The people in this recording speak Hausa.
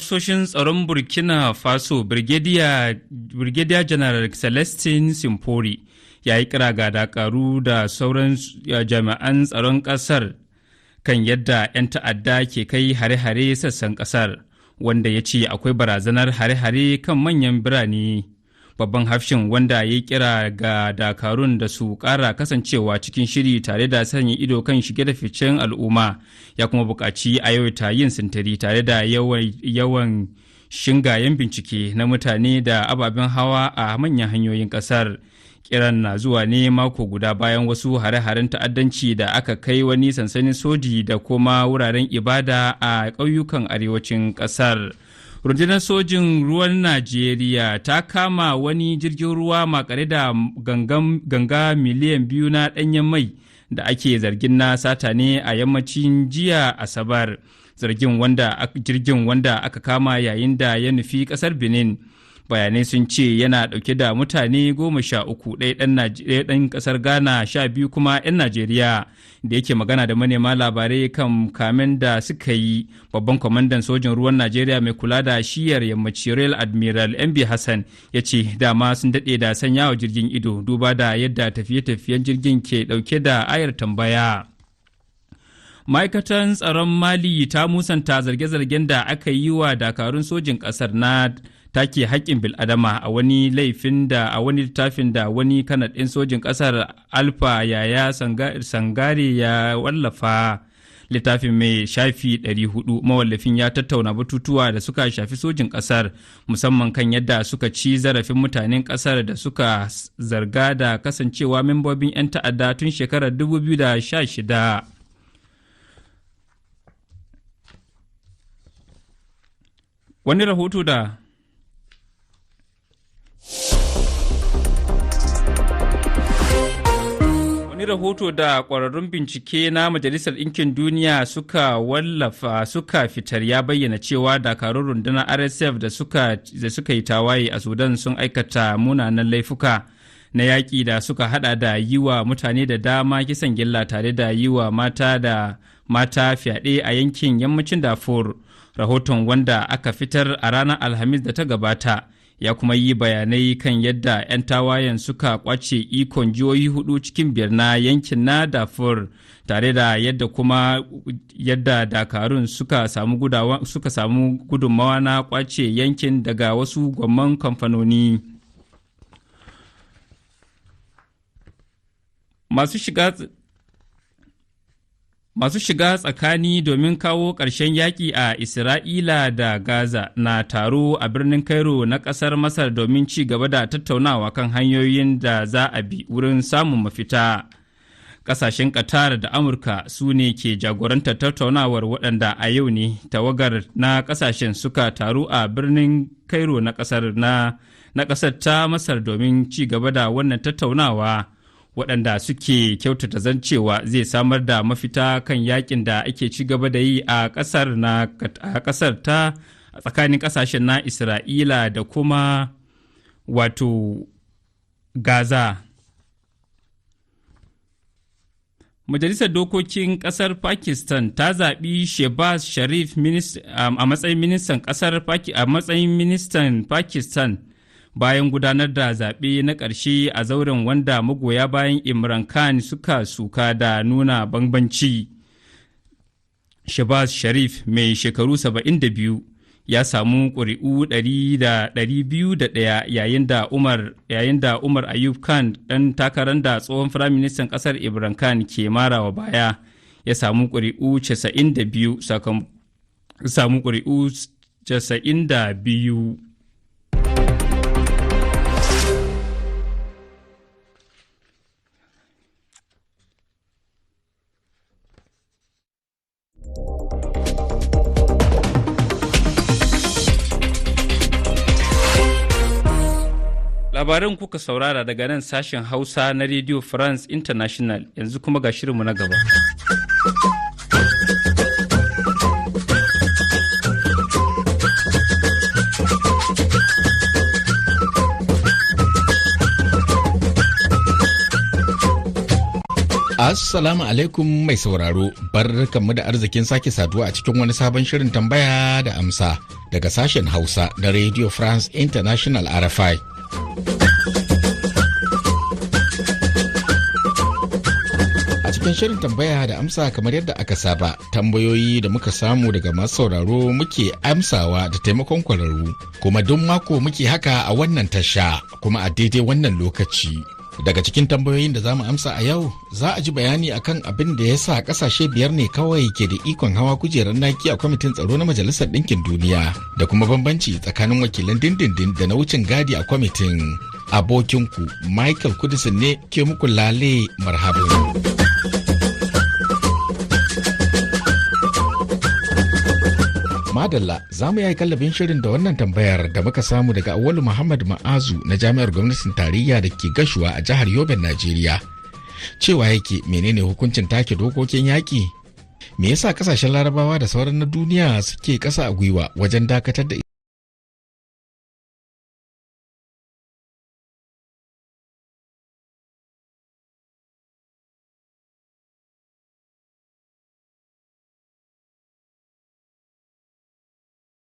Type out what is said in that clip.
Hafsoshin tsaron Burkina Faso, Brigadier General Celestin Simpori, ya yi kira ga dakaru da sauran jami'an tsaron kasar kan yadda 'yan ta'adda ke kai hare-hare sassan kasar, wanda ya ce akwai barazanar hare-hare kan manyan birane. Babban hafshin, wanda ya kira ga dakarun da su kara kasancewa cikin shiri tare da sanya ido kan shige da ficen al'umma, ya kuma buƙaci a yawaita yin sintiri tare da yawan shingayen bincike na mutane da ababen hawa a manyan hanyoyin ƙasar. Kiran na zuwa ne mako guda bayan wasu hare-haren ta'addanci da aka kai wani sansanin soji da kuma wuraren ibada a ƙauyukan arewacin ƙasar. Rundunar sojin ruwan Najeriya ta kama wani jirgin ruwa makare da ganga miliyan 2 na ɗanyen mai da ake zargin na sata ne a yammacin jiya Asabar. Zargin wanda jirgin wanda aka kama yayin da ya nufi ƙasar Benin, bayanai sun ce yana dauke da mutane 13, ɗaya ɗan ƙasar Ghana, 12 kuma 'yan Najeriya. Da yake magana da manema labarai kan kamen da suka yi, babban kwamandan sojin ruwan Najeriya mai kula da shiyar yammaci, Rear Admiral MB Hassan, ya ce dama sun daɗe da sanya wa jirgin ido, duba da yadda tafiye-tafiyen jirgin ke ɗauke da ayar tambaya. Ma'aikatan tsaron Mali ta musanta zarge-zargen da aka yi wa dakarun sojin ƙasar na take haƙƙin bil'adama a wani laifin da a wani littafin da wani kanar ɗin sojin ƙasar, Alfa Yaya Sangare, ya wallafa. Littafin mai shafi 400, mawallafin ya tattauna batutuwa da suka shafi sojin ƙasar, musamman kan yadda suka ci zarafin mutanen ƙasar da suka zarga da kasancewa membobin 'yan ta'adda tun shekarar 2016. Wani rahoto da ƙwararrun bincike na Majalisar Ɗinkin Duniya suka wallafa suka fitar ya bayyana cewa dakarun rundunar RSF da suka yi tawaye a Sudan sun aikata munanan laifuka na yaƙi da suka hada da yi wa mutane da dama kisan gilla tare da yi wa mata da mata fyaɗe a yankin yammacin Darfur. Rahoton, wanda aka fitar a ranar Alhamis da ta gabata, ya kuma yi bayanai kan yadda 'yan tawayen suka kwace ikon jihohi hudu cikin biyar na yankin na Darfur, tare da yadda kuma yadda dakarun suka samu gudunmawa na kwace yankin daga wasu gwamman kamfanoni. Masu shiga tsakani domin kawo ƙarshen yaƙi a Isra'ila da Gaza na taro a birnin Cairo na ƙasar Masar domin ci gaba da tattaunawa kan hanyoyin da za a bi wurin samun mafita. Ƙasashen Qatar da Amurka su ne ke jagorantar tattaunawar, waɗanda a yau ne tawagar na ƙasashen suka taru a birnin Cairo na ƙasar ta Masar domin ci gaba da wannan tattaunawa, waɗanda suke kyautata zancewa zai samar da mafita kan yakin da ake ci gaba da yi a ƙasar ta tsakanin ƙasashen na Isra'ila da kuma wato Gaza. Majalisar Dokokin Kasar Pakistan ta zaɓi Shehbaz Sharif a matsayin ministan ƙasar a matsayin ministan Pakistan bayan gudanar da zaɓe na ƙarshe a zauren, wanda magoya bayan Imran Khan suka suka da nuna bambanci. Shehbaz Sharif mai shekaru 72 ya samu ƙuri'u 201, yayin da Umar Ayub Khan, ɗan takarar da tsohon firaministan ƙasar Imran Khan ke marawa baya, ya samu ƙuri'u 92 samu ƙuri'u 92. Labaran kuka saurara daga nan sashen Hausa na Radio France International. Yanzu kuma ga shirinmu na gaba. Assalamu alaikum mai sauraro, barkanmu da arzikin sake saduwa a cikin wani sabon shirin Tambaya da Amsa daga sashen Hausa na Radio France International, RFI. A cikin shirin Tambaya da Amsa, kamar yadda aka saba, tambayoyi da muka samu daga masu sauraro muke amsawa da taimakon kwararru, kuma duk mako muke haka a wannan tasha kuma a daidai wannan lokaci. Daga cikin tambayoyin da za mu amsa a yau, za a ji bayani akan abin da ya sa kasashe biyar ne kawai ke da ikon hawa kujerar naki a Kwamitin Tsaro na Majalisar Ɗinkin Duniya, da kuma bambanci tsakanin wakilan dindindin da na wucin gadi a kwamitin. Abokinku Michael Kudisin ne ke muku lale marhabin. Madalla, za mu yi kallabin shirin da wannan tambayar da muka samu daga Auwalu Muhammad Ma'azu na Jami'ar Gwamnatin Tarayya da ke Gashuwa a jihar Yoben, Najeriya. Cewa yake, menene hukuncin take dokokin yaƙi? Me yasa kasashen Larabawa da sauran na duniya suke ƙasa a gwiwa wajen dakatar da